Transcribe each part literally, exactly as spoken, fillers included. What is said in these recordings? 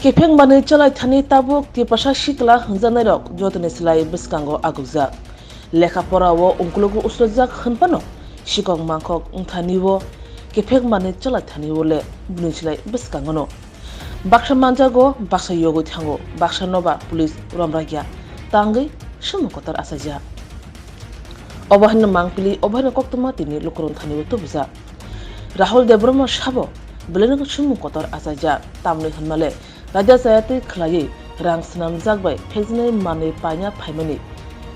Kepheng manwi chalaithani tabuk Tiprasa sikla hwnjaknairok jotoni slai bwskango agukjak. Lekha pora-o ungkulugo usrojak hwnphano sikok mangkhok wngthani-o kepheng manwi chalaithani-o le bini slai bwskangono. Baksa manjago, baksa yogwi thango, baksa noba police romrakya tangwi swmung kotor achaijak. Obo haino mangpili, obo haino koktwma tini lukurok thani-o tubujak. Rahul Debbarma sabo belaino swmung kotor achaijak, tamni hwnmale raida chaya twi khwlaiwi rang swnamjak bai phekjwnai manwi paina phaimani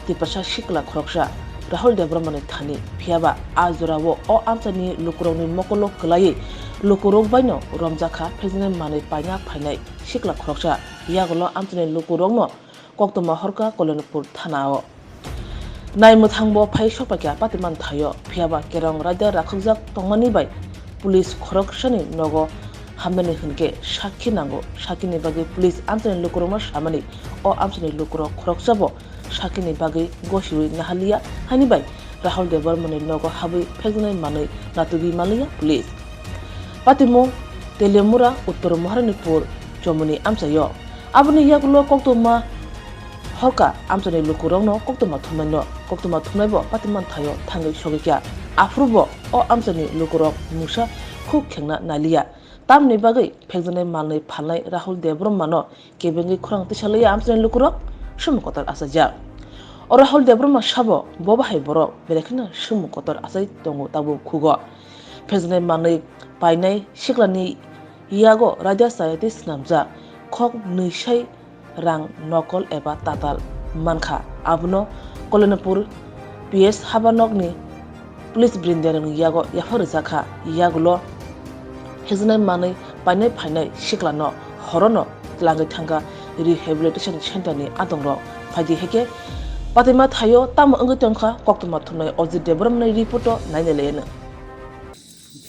Tiprasa sikla khoroksa Rahul Debbarmani thani, phiyaba a jorao o amchaini lukurokni mokolo kwlaiwi lukurok baino romjakha phekjwnai manwi paina phainai sikla khoroksa. Yagulo amchaini lukurokno koktwma horkha Kolonpur thanao. Naimwthangbo phai sokphaikha patiman thaio, phiyaba kerong raida rakhokjak tongmani bai police khoroksani nogo hamnani hwnkhe sakhi nango. Sakhini bagwi police amchaini lukurokno samani, o amchaini lukurok khoroksabo sakhini bagwi gosiwi naharliya, haini bai Rahul Debbarmani nogo habwi phekjaknai manwi natugwi manliya police. Patimo Teliamura, Uttor Maharanipur chomoni amchaio. Aboni yagulo koktwma horkha amchaini lukurokno koktwma thumnaino. Koktwma thumnaibo patiman thaio thangwi sogwikha. Aphuru bo o amchaini lukurok mungsa khuk khengna nailiya. Tamni bagwi phekjaknai manwi phalnai Rahul Debbarmano kebengwi khorang tisalaiya amchaini lukurok swmung kotor achaijak. O Rahul Debbarma sabo bo bahai borok belai kheno swmung kotor achai tongo tabuk khugo. Phekjaknai manwi painai siklani yago raida chaya twi swnamjak khok nwi sai rang nokol eba tatal mankha. Abono Kolonpur P S habanokni police brinderokni yago yapha rwjakha. Yagulo phekjaknai manwi painai phainai siklano horono tlangwi thangkha rehabilitation centerni adongrok. Phaidi heke patwima thaio tamo wngwi tongkha koktwma thumnai Ajit Debbarmani reporto nainai laiano.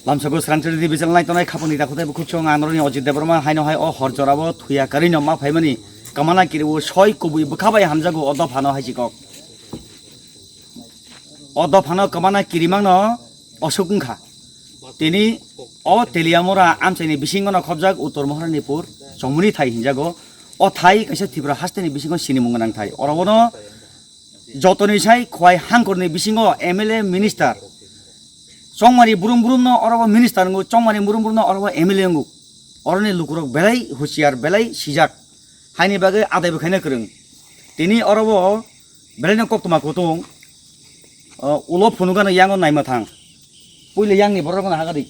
Lamsako srangchari division lai tonai khapangni dakhutai bukhuk chwng anoroni Ajit Debbarma haino hai o hor jorao thuya karino ma phaimani kamana kiriwo soi kubui bwkha bai hamjago o dophano hai chikok. O dophano kamana kirimangno osuk wngkha. Tini o Teliamura amchaini bisingono khobjak Uttor Maharanipur chongmuni thai hinjago. O thai kaisa Tripura hasteni bisingo sinimung gwnang thai. Orobono jotoni sai khwai hangkorni bisingo M L A minister chongmani brum brumno orobo minister wngo, chongmani brum brumno orobo M L A wngo. Oroni lukurok belai husiar, belai sijak. Haini bagwi adai bwkhaino kwrwng. Tini orobo belaino koktwma kutung, o, ulo phunukgano yango naima thang. Puila yangni borokno hagadi.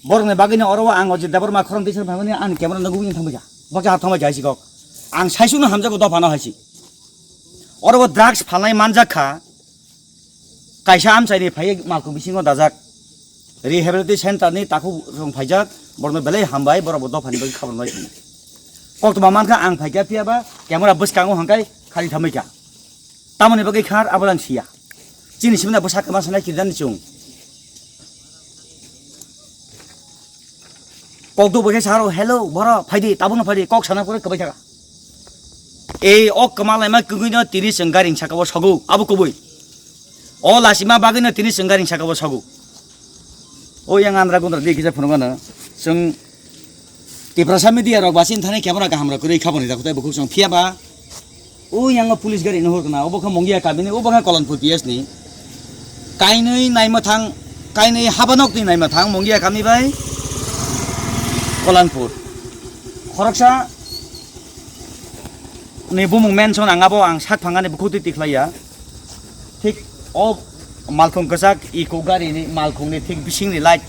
Borokni bagwino orobo ang o je Debbarma khorang tisir phaimani ani camera no gubui thangbaikha. Bokhe ha thangbaikha hai sikok. Ang saisukno hamjago dophano hai si. Orobo drugs phalnai manjak kha. Kaisa amchaini phaiwi malkhung bisingo dajak. Rehabilitation centre ni takhuk rong phaijak, borokno belai hambai, borok bo dophani bagwi khabar bai sini. Koktwma mankha ang phaikha, phiyaba camera bwskango hwnkhai khali thamaikha. Tamoni bagwi khar abo lang siya. Chini simna bwsa kwma sanai kirdani chwng. Kokduk bai khe sa rw, "Hello, borok, phaidi, tabukno phaidi," kok sana pore kwbai thaka. Ei, o kwma laima kwgwino tini chwng gari saka o sogo, abo kubui. O lachima bagwino tini chwng gari saka o sogo. O yang andra gundra di kisa phunukgano. Chwng Tiprasa media rok ba chini thani camera kaham rok kwrwi kha boni dakhutai bukhuk chwng phiya ba. O yang o police gari no horkna, obo kha Mongia kami ni, obo kha Kolanpur P S ni. Kainwi naima thang, kainwi habanok ni naima thang, Mongia kami bai Kolanpur. Khoroksa ni bumung mention ang abo ang sak phangani bukhuk twi tikhlaiya. Thik o malkhung kwchak Eco gari ni malkhung ni thik bising ni light.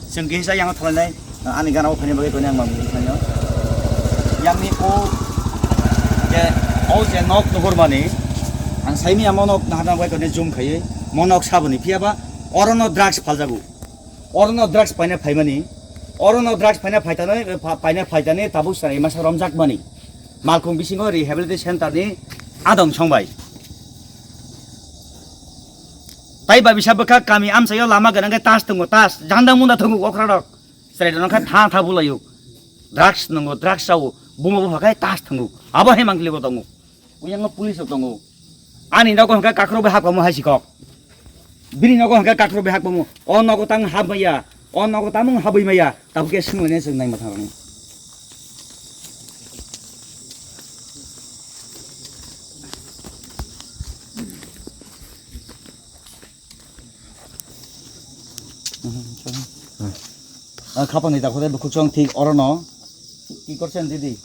Chwng kisa yang thalai nai, ani gana o phaini bagwi koni ang mamung khainw. Yang ni o je, o je nok nuhur mani, ang saimi amo nok nahar nang bai koni zoom khaiwi, mo nok saboni phiya ba oro no drugs phaljago. Oro no drugs paina phaimani, oro no drugs paina phaitani, pha-, paina phaitani tabuk sanai masa romjak mani. Malkhung bisingo rehabilitation centre ni adong song bai. Tai ba bisa bwkha kami amchaio lama gwnang khe tas tongo, tas janda munda tongo okra rok. Chwrai rok kha tha tha bulaio. Drugs nongo, drugs chao, buma bupha khai tas tongo. Abo hai mangli bo tongo. Uyango police rok tongo. Ani nogo hwnkhe kakrok bai hapkamo hai sikok. Bini nogo hwnkhe kakrok bai hapkamo. O nogo tang hap maya. O nogo tamung habwi maya. Tabuk khe swnglainai chwng naima thangmani. Hapang ni dakho de bukhuk chwng thik oro no. Ki korsen didi?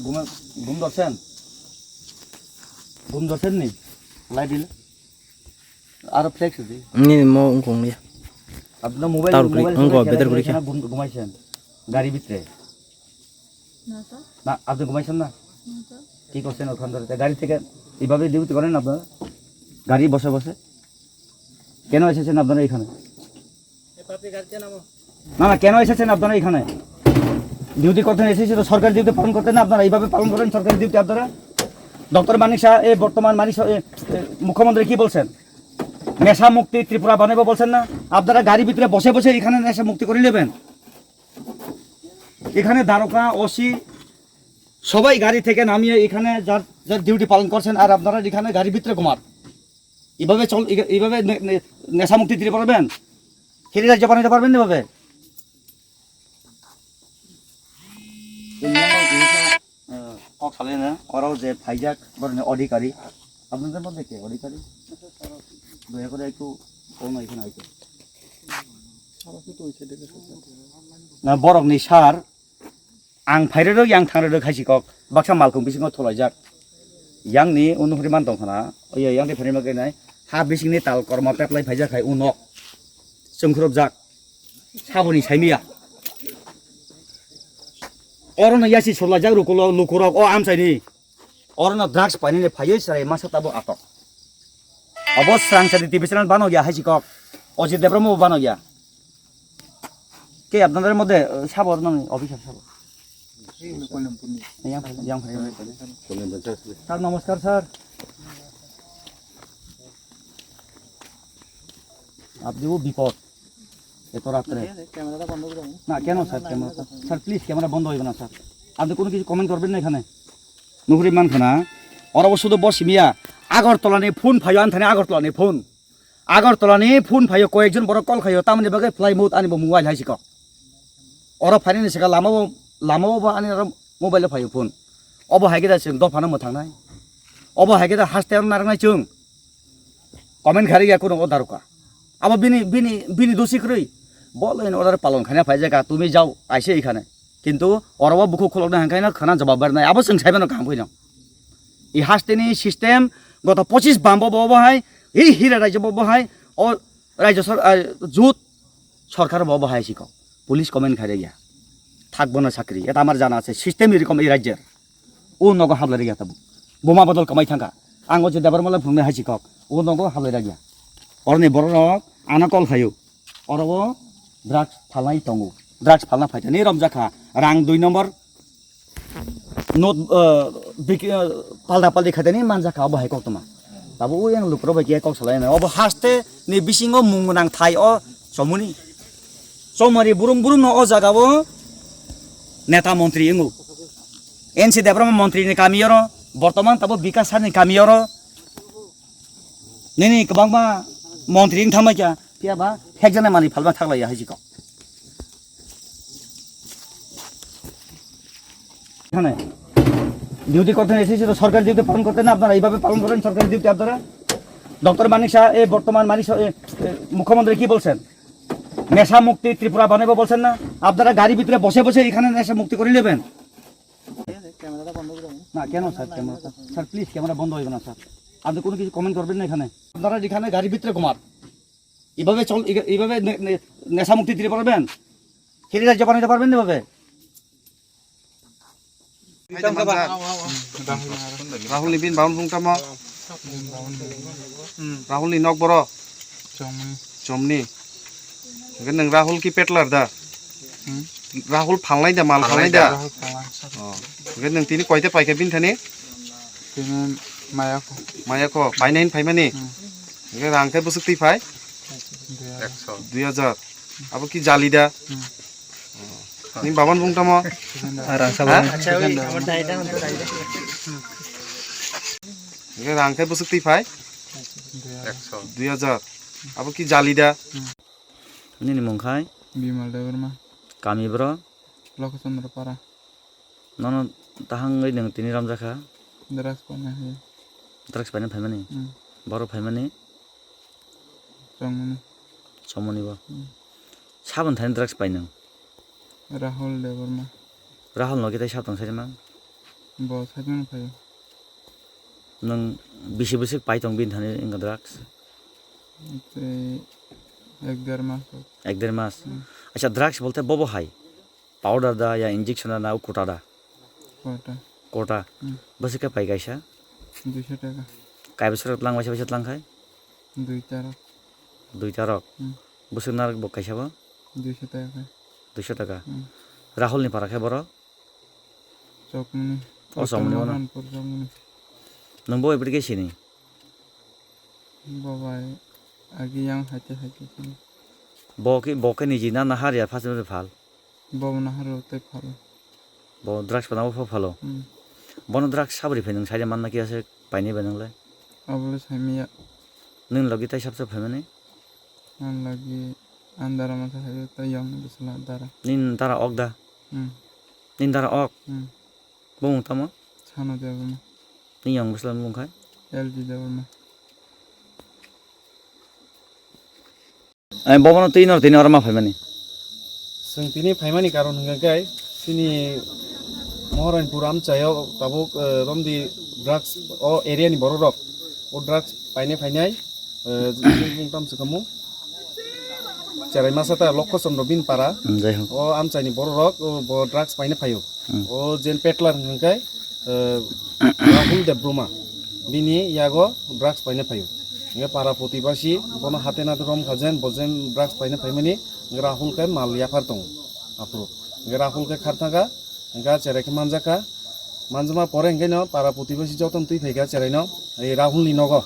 Guma-, gum dorsen? Gum dorsen ni? Light bill? Aro flex di. Ni mo ungkong ya. Apna mobile, Taur kuri, mobile ungko, sila better kuri kena kya? Gum-, gumaisen. Gari bitre. না তো। না, আপনি ঘুমাইছেন না? না তো। কি করছেন ওখান ধরে? তা গাড়ি থেকে এইভাবে ডিউটি করেন আপনারা? গাড়ি বসে বসে? কেন এসেছেন আপনারা এখানে? না, না, কেন এসেছেন আপনারা এখানে? ডিউটি করতে এসেছে তো সরকারি ডিউটি পালন করতে না আপনারা? এইভাবে পালন করেন সরকারি ডিউটি আপনারা? ডক্টর মানিক সাহা, এ, বর্তমান মানিক সাহা, এ, এ, মুখ্যমন্ত্রী কি বলছেন? নেশা মুক্তি ত্রিপুরা বানাবো বলছেন না? আপনারা গাড়ি ভিতরে বসে বসে এখানে নেশা মুক্তি করে নেবেন। এখানে দারোগা, ওসি সবাই গাড়ি থেকে নামিয়ে এখানে যার যার ডিউটি পালন করছেন, আর আপনারা এখানে গাড়ি ভিতরে ঘুমান। এভাবে চল, এ-, এভাবে নে-, নে-, নেশা মুক্তি দিতে পারবেন? ফিরে রাজ্য বানাতে পারবেন না এভাবে? Kok salai na, oro je phaijak boroni odhikari, apnajor moddhe ke odhikari? Doya kore ektu kono ekhane aite. Na, borokni sir, ang phairwrwk, yang thangrwrwk hai si kok, baksa malkhung bisingo thulaijak. Yangni unuhuri man tongkhana, oye, yang de phairwrwk nai, ha bisingni tal korma peplai phaijak hai unok, chwngkhurupjak, saboni saimiya. Orono yasi solaijak rukulo lukurok o amchaini. Orono drugs painani phaiwi chwrai masa tabuk atok. Obo Srangchati T V channel banok ya hai si kok. Ojit Debbarma bo banok ya. Ke apnadar moddhe, eh, sabo nang officer sabo. Yang phai, yang phai. Sir, namaskar, sir. Apni bo bipod. Eto ratre. না, কেন স্যার, ক্যামেরাটা? Sir, please, camera বন্ধ হইবে না, স্যার। আপনি কোনো কিছু কমেন্ট করবেন না এখানে। নুহুরি মান খানা, ওরা শুধু বসে মিয়া, আগরতলা নিয়ে ফোন ফাইও, আনথানে আগরতলা নিয়ে ফোন। আগরতলা নিয়ে ফোন ফাইও, কয়েকজন বড় কল খাইও, তামনি বাগে ফ্লাই মুড আনিব মোবাইল হাইসি কক। ওরা ফাইনালি সেকা লামাবো, লামাবো বা আনি ওরা মোবাইলে ফাইও ফোন। অব হাইকে দা সিং দফানো মথাংনাই। Obo hai khe da haste ang narwknai chwng. Comment kharwi ya kuno o daruka. Abo bini, bini, bini dosi kwrwi. Bo law and order palon khaina phai jaka, tumi jao, aise ikhane. Kintu oro o bukhuk khuloknai hangkhaino khana jawab barnai. Abo chwng saimano kaham khwino. I haste ni system goto pochis bambo bo bo hai, hi hira rajyo bo bo hai, o rajyo sor-, ah, jut sorkar bo bo hai siko. Police comment kharwi ya. Thak bono sakri. Eta amar jana ase. System irikom ei rajyer. O nogo hablai rwya tabuk. Buma bodol kamai thangkha. Ang o je Debbarmala phunuknai hai si kok. O nogo hablai rwya. Oroni bororok ano call khaio. Oro o drugs phalnai tongo. Drugs phalna phaitani romjakha. Rang dui number note, eh, bik-, eh, palda paldi khaitani manjakha obo hai koktwma. Tabuk o yang lukurok bai khe kok salai mano. Obo haste ni bisingo mung nang thai o chomuni. Chomari burum burum no o jaga o neta montri wngo. N C Debbarma montri ni kami oro, bortoman tabo Bikas sir ni kami oro. Nini kwbangma montri wng thangma kya, phiya ba hekjana mani phalma thaklaiya hai si kok. এখানে ডিউটি করতে এসেছি তো সরকারি ডিউটি পালন করতে না আপনারা এইভাবে পালন করেন সরকারি ডিউটি আপনারা? ডক্টর মানিক শাহ, এ বর্তমান মানিক শাহ, এ, এ, মুখ্যমন্ত্রী কি বলছেন? নেশা মুক্তি ত্রিপুরা বানাবো বলছেন না? আপনারা গাড়ি ভিতরে বসে বসে এখানে নেশা মুক্তি করে নেবেন। ক্যামেরাটা বন্ধ করে দিন। না, কেন স্যার, ক্যামেরাটা? স্যার, প্লিজ, ক্যামেরা বন্ধ হইবে না, স্যার। আপনি কোনো কিছু কমেন্ট করবেন না এখানে। আপনারা এখানে গাড়ির ভিতরে ঘুমান। এভাবে চল, এ-, এভাবে নে-, নে-, নেশা মুক্তি দিতে পারবেন? ফিরে রাজ্য বানাতে পারবেন না এভাবে? Rahul ni bini bahan bung tamo? Rahul ni nok boro? Chomni. Hingke nwng Rahul ki petlar da? Rahul phalnai da, mal phalnai da? Oh. Hingke nwng tini koita paikha bini thani? Tini maya ko. Maya ko, painai phaimani? Hingke rang khe bwswk twi phai? Dui hajar. Abo ki jali da? Ni baban bung tamo? Rang sabo. Ha? Acha, oi, amar dai da, amar dai da. Hingke rang khe bwswk twi phai? Dui hajar. Abo ki jali da? Nini mung khai? Bimal Debbarma. Kami bro? Lokachandra Para. Nono tahangwi nwng tini romjakha? Drugs paina hai. Drugs paina phaimani? Hmm. Boro phaimani? Chongmani. Chongmani bo? Hmm. Sabon thani drugs pai nwng? Rahul Debbarma. Rahul no kitai sabtong sai man? Bo sai man phaio. Nwng bisi bwswk pai tong bini thani wngkha drugs? Tei ek der mas. Ek der mas. Hmm. Acha, drugs bolte bobo hai? Powder da ya injection da na kuta da? Kuta. Kuta. Hmm. Bwswk khe pai kaisa? Duiso taka. Kai bwswk lang waisa waisa tlang khai? Duita rok. Duita rok. Hmm. Bwswk narwk bo kaisa bo? Duiso taka khai. Duiso taka. Hmm. Rahul ni para khe borok? Chokmani. O Chokmani bono. Mohanpur Chokmani. Nwng bo ebri khe sini? Bo bai agi yang haite haite sini. Bo khe, bo khe niji na nahar ya first time phal? Bo nahar tei phal. Bo drugs pana bo phalo. Hmm. Bono drugs sabri phainang saide manna khe ase paini benang le. Abole saimiya. Nwng logi tai sabsa phaimani? Ang logi andara masa hayo tai yang bisla dara. Nin dara ok da? Hmm. Nin dara ok? Hmm. Bumung tamo? Sano Debbarma. Ni yang bwsla bumung khai? L G Debbarma. Ai, bobono twi nor tini oro ma phaimani? Chwng tini phaimani karon hwnkha khe chini Moharainpur amchaio tabuk, eh, romdi drugs o area ni borok rok o drugs paine phainai. Eh, bini bumung tamo se kamo? Cherai masa ta Lokho Chondro bini para. Hmm, jai ho. O amchaini borok rok, o bo drugs paina phaio. Hmm. O jen petlar hwnkhe, eh, Rahul Debbarma. Bini yago drugs paina phaio. Hwnkhe para putibasi bono hate nate rom kha jen, bo jen drugs paina phaimani, hwnkhe Rahul khe mal yaphar tongo. Aphuru. Hwnkhe Rahul khe kharthangkha, hwnkhe cherai khe manjakha. Manjama pore hwnkhe no para putibasi jotono twi phaikha cheraino, ei Rahulni nogo.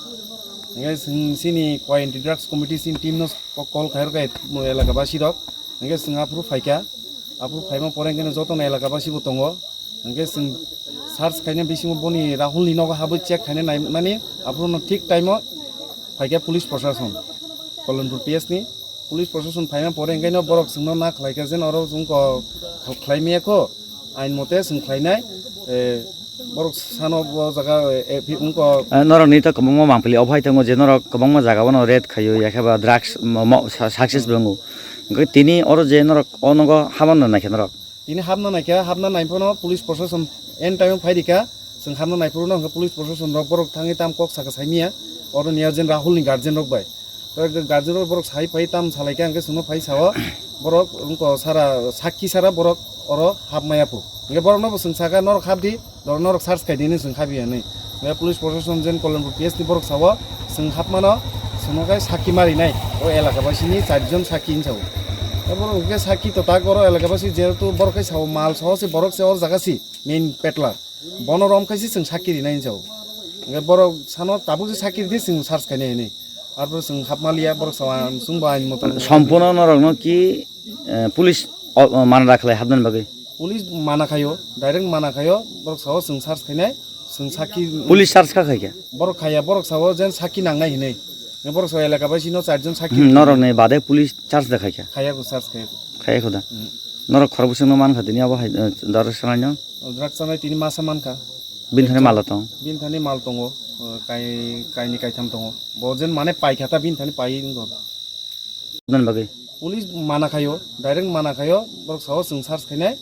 Hwnkhe chwng chini co-anti drugs committee chini team no ko-, call khairokha elaka basi rok. Hwnkhe chwng aphuru phaikha, aphuru phaima pore hwnkhe no jotono elaka basi bo tongo. Hwnkhe chwng search khaina bisingo boni Rahulni nogo habwi check khaina naimani aphuru no thik time o phaikha police proshashon, Kolonpur P S ni. Police proshashon phaima pore hwnkhe no borok chwngno na khlaikha je oro chwng ko khlaimaya kho, ain mote chwng khlainai, eh, borok sano bo jaga, eh, phi-, wngko. Eh, norok ni to kwbangma mangpili obo hai tongo je norok kwbangma jaga bono raid khaio, ya khe ba drugs mo, mo, sa-, success bo wngo. Hwnkhe tini oro je norok o nogo habna naikha norok? Tini habna naikha, habna naiphano police proshashon en time o phairikha, chwng habna naiphuru no hwnkhe police proshashon rok borok thangwi tam kok saka saimaya, oro niya jen Rahul ni guardian rok bai. Tei guardian rok borok sai phai tam salaikha hwnkhe chwngno phai sao, borok wngko sara sakki sara borok oro hapmaya phu. Hwnkhe borokno bo chwng saka norok hapdi, norok search khaidi hinwi chwng habi hinwi. Hwnkhe police proshashon jen Kolonpur P S ni borok sao, chwng hapmano, chwngno khe sakki marinai, o elaka basini charjon sakki hinwi sao. Tei borok hwnkhe sakki to tak oro elaka basi jehetu borok khe sao mal soho se borok se o jaga si main petlar. Bono rom khaisi chwng sakki rinai hinwi sao. Hwnkhe borok sano tabuk se sakki ridi chwng search khainai hinwi. Arpore chwng hapmaliya borok sao ang chwngbo ain moto. Sompuno norokno ki, eh, police o, o, mana da khlai hapnani bagwi? Police mana khaio, direct mana khaio, borok sao chwng search khainai, chwng sakki. Police search kha khaikha? Borok khaiya, borok sao jen sakki nangnai hinwi. Borok sao elaka basino charjon sakki. Hmm, norokni bade police search da khaikha? Khaiya ko search khaiya ko. Khaiya ko da? Hmm. Norok khorok bwswkno mankha tini abo hai, eh, drugs chanaino? Drugs chanai tini masa mankha. Bini thani mal tong? Bini thani mal tongo, eh, kai-, kaini kaitham tongo. Bo jen mane paikha ta bini thani pai wngkha. Aboni bagwi? Police mana khaio, direct mana khaio, borok sao chwng search khainai,